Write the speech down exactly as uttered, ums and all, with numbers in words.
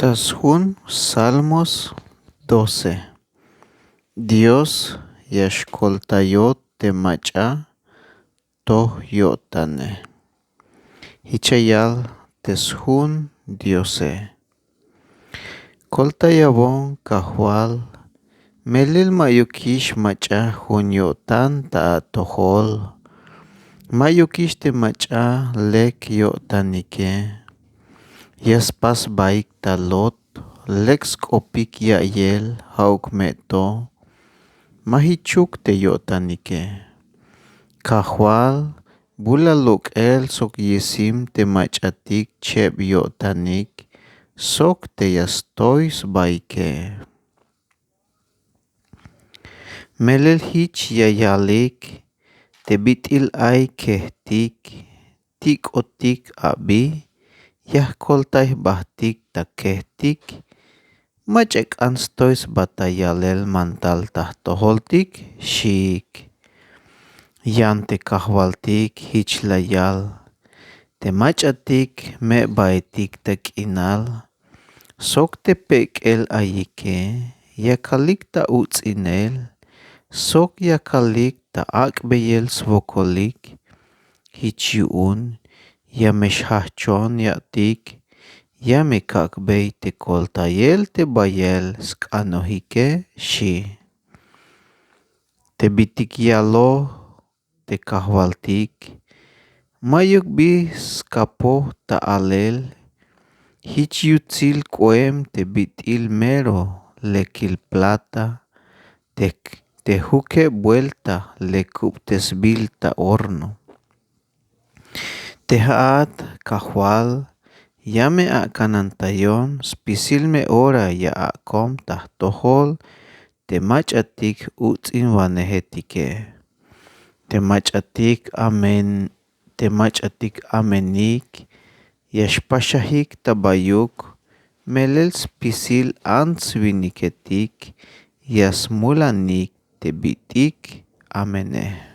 Jch'as jun salmos doce. Dios ya xkoltayot te mach'a toj yo'tane. Jich ya yal te sjun diose. Koltayawon kajwal, melel ma'yukix mach'a jun yo'tan ta atojol. Ma'yukix te mach'a lek yo'tanike. Ya spas sbaik ta lot, lek sk'opik ya'iyel ja'uk me to. Ma jichuk te yo'tanike. Kajwal, bula lok'el sok yisim te mach'atik cheb yo'tanik sok te ya stoy sbaike. Melel jich ya yalik te bit'il ay kejtik, tik'otik abi, ya jkoltay jbajtik ta kejtik. Mach'a k'an stoy sba ta yalel mantal ta jtojoltik, xiik. Yan te kajwaltik jich la yal. Te mach'atik me'baetik ta k'inal sok te pek'el ayike, yakalik ta uts'inel sok yakalik ta ak'beyel swokolik. Jich yu'un ya me xjajchon ya'tik, ya me kak'bey te koltayel te bayel sk'anojike, xi'. Te bit'il yaloj te kajwaltik, ma'yuk bi skapoj ta alel. Jich yutsil k'oem te bit'il mero lekil plata te, te jukeb buelta le kubtesbil ta horno. Te ja'at kajwal, ya me ak'anantayon spisil me ora ya ak'om ta jtojol te mach'atik uts'inwanejetike. Te mach'atik amen, te mach'atik amenik ya xpaxajik ta bayuk, melel spisil ants-winiketik ya smulanik te bit'il amene.